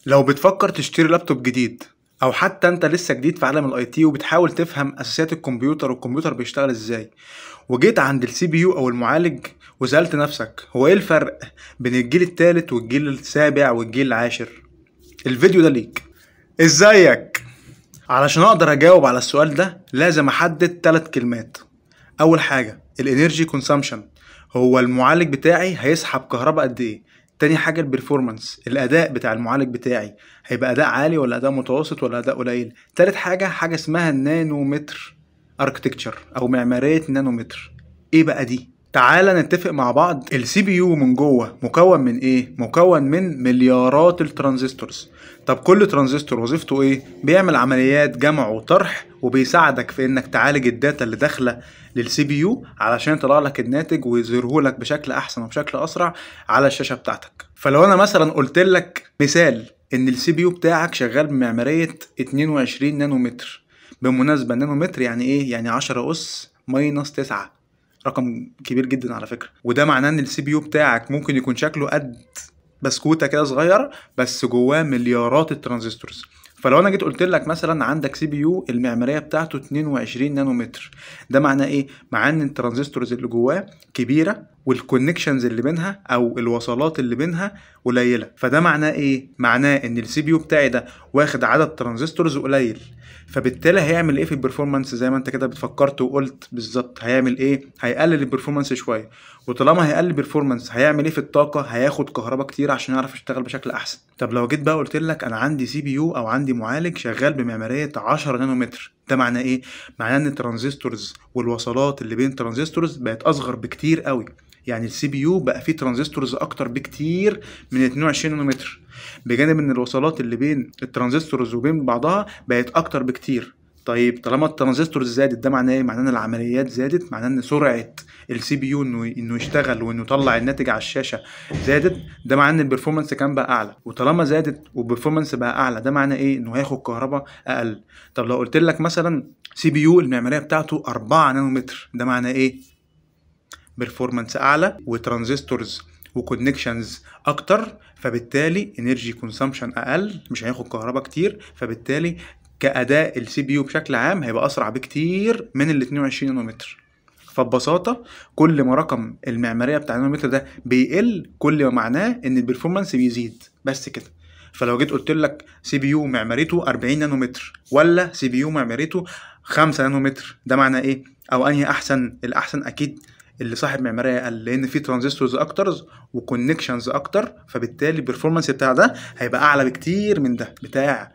لو بتفكر تشتري لابتوب جديد او حتى انت لسه جديد في عالم ال IT وبتحاول تفهم اساسيات الكمبيوتر والكمبيوتر بيشتغل ازاي، وجيت عند ال CPU او المعالج وسألت نفسك هو ايه الفرق بين الجيل الثالث والجيل السابع والجيل العاشر، الفيديو ده ليك. ازيك؟ علشان اقدر اجاوب على السؤال ده لازم احدد 3 كلمات. اول حاجة ال energy consumption، هو المعالج بتاعي هيسحب كهرباء قد ايه. تاني حاجة ال performance، الأداء بتاع المعالج بتاعي هيبقى أداء عالي ولا أداء متوسط ولا أداء قليل. تالت حاجة حاجة اسمها ال nanometer architecture أو معمارية النانومتر. إيه بقى دي؟ تعالى نتفق مع بعض. ال CPU من جوه مكون من إيه؟ مكون من مليارات ال transistors. طب كل ترانزستور وظيفته إيه؟ بيعمل عمليات جمع وطرح وبيساعدك في إنك تعالج ال data اللي داخلة لل CPU علشان يطلع لك الناتج ويظهره لك بشكل احسن وبشكل اسرع على الشاشة بتاعتك. فلو انا مثلا قلت لك مثال ان ال CPU بتاعك شغال بمعماريه 22 نانومتر، بالمناسبة نانومتر يعني ايه؟ يعني 10 اس minus 9، رقم كبير جدا على فكرة. وده معناه ان ال CPU بتاعك ممكن يكون شكله قد بسكوته كده صغيرة بس جواه مليارات ال transistors. فلو انا جيت قلت لك مثلا عندك CPU المعمارية بتاعته 22 نانومتر، ده معناه ايه؟ معناه ان ال transistors اللي جواه كبيرة وال connections اللي بينها او الوصلات اللي بينها قليله. فده معناه ايه؟ معناه ان ال CPU بتاعي ده واخد عدد transistors قليل، فبالتالي هيعمل ايه في ال performance؟ زي ما انت كده بتفكرت وقلت بالظبط هيعمل ايه؟ هيقلل ال performance شوية. وطالما هيقلل ال performance هيعمل ايه في الطاقة؟ هياخد كهرباء كتير عشان يعرف يشتغل بشكل احسن. طب لو جيت بقى قلت لك انا عندي CPU او عندي معالج شغال بمعماريه 10 نانومتر، ده معناه ايه؟ معناه ان ال transistors والوصلات اللي بين ال transistors بقت اصغر بكتير قوي. يعني ال CPU بقى فيه transistors اكتر بكتير من 22 نانومتر، بجانب ان الوصلات اللي بين ال transistors وبين بعضها بقت اكتر بكتير. طيب طالما ال transistors زادت ده معناه ايه؟ معناه ان العمليات زادت، معناه ان سرعة ال CPU انه يشتغل وانه يطلع الناتج على الشاشة زادت، ده معناه ان ال performance كان بقى اعلى. وطالما زادت وال performance بقى اعلى ده معناه ايه؟ انه هياخد كهرباء اقل. طب لو قلت لك مثلا CPU المعمارية بتاعته 4 نانومتر، ده معناه ايه؟ performance اعلى و transistors و connections اكتر، فبالتالي energy consumption اقل، مش هياخد كهرباء كتير، فبالتالي كاداء ال CPU بشكل عام هيبقى اسرع بكتير من ال 22 نانومتر. فببساطه كل ما رقم المعمارية بتاع النانومتر ده بيقل كل ما معناه ان ال performance بيزيد، بس كده. فلو جيت قلت لك CPU معماريته 40 نانومتر ولا CPU معماريته 5 نانومتر، ده معناه ايه؟ او انهي احسن؟ الاحسن اكيد اللي صاحب معمارية اقل، لان في transistors اكتر و connections اكتر، فبالتالي ال performance بتاع ده هيبقى اعلى بكتير من ده بتاع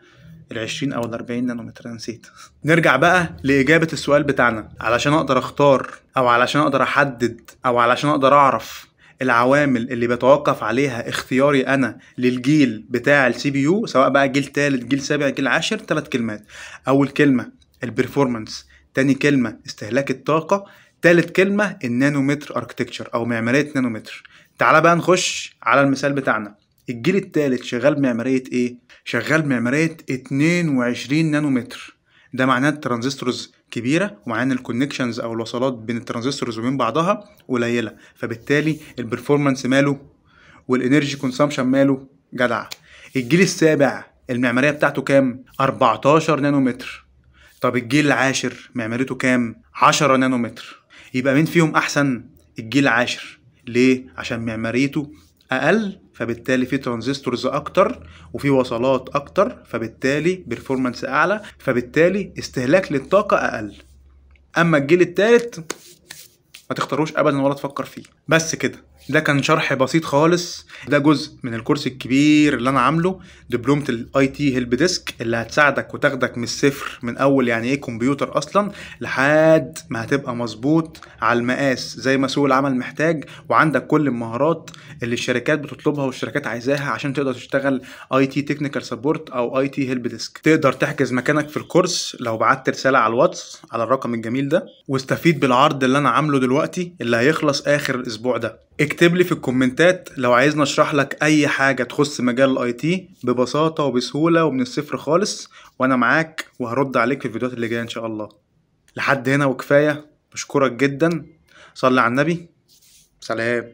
ال 20 او ال 40 نانومتر. نسيت. نرجع بقى لاجابة السؤال بتاعنا. علشان اقدر اختار او علشان اقدر احدد او علشان اقدر اعرف العوامل اللي بيتوقف عليها اختياري انا للجيل بتاع ال CPU، سواء بقى جيل ثالث جيل سابع جيل عاشر، 3 كلمات. اول كلمة ال performance، تاني كلمة استهلاك الطاقة، تالت كلمة ال nanometer architecture او معمارية نانومتر. تعالى بقى نخش على المثال بتاعنا. الجيل التالت شغال بمعمارية ايه؟ شغال بمعمارية 22 نانومتر. ده معناه ال transistors كبيرة ومعناه ان ال connections او الوصلات بين ال transistors وبين بعضها قليلة، فبالتالي ال performance ماله وال energy consumption ماله جدع. الجيل السابع المعمارية بتاعته كام؟ 14 نانومتر. طب الجيل العاشر معماريته كام؟ 10 نانومتر. يبقى مين فيهم احسن؟ الجيل العاشر. ليه؟ عشان معماريته اقل، فبالتالي في transistors اكتر وفي وصلات اكتر، فبالتالي performance اعلى، فبالتالي استهلاك للطاقة اقل. اما الجيل الثالث ما تختاروش ابدا ولا تفكر فيه. بس كده، ده كان شرح بسيط خالص. ده جزء من الكورس الكبير اللي انا عامله، دبلومه ال IT help desk، اللي هتساعدك وتاخدك من الصفر، من اول يعني ايه كمبيوتر اصلا لحد ما هتبقى مظبوط على المقاس زي ما سوق العمل محتاج، وعندك كل المهارات اللي الشركات بتطلبها والشركات عايزاها عشان تقدر تشتغل IT technical support او IT help desk. تقدر تحجز مكانك في الكورس لو بعت رسالة على الواتس على الرقم الجميل ده، واستفيد بالعرض اللي انا عامله دلوقتي اللي هيخلص اخر الاسبوع ده. اكتب لي في الكومنتات لو عايزني اشرح لك اي حاجة تخص مجال ال IT ببساطة وبسهوله ومن الصفر خالص، وانا معاك وهرد عليك في الفيديوهات اللي جاية ان شاء الله. لحد هنا وكفاية، بشكرك جدا. صلي على النبي. سلام.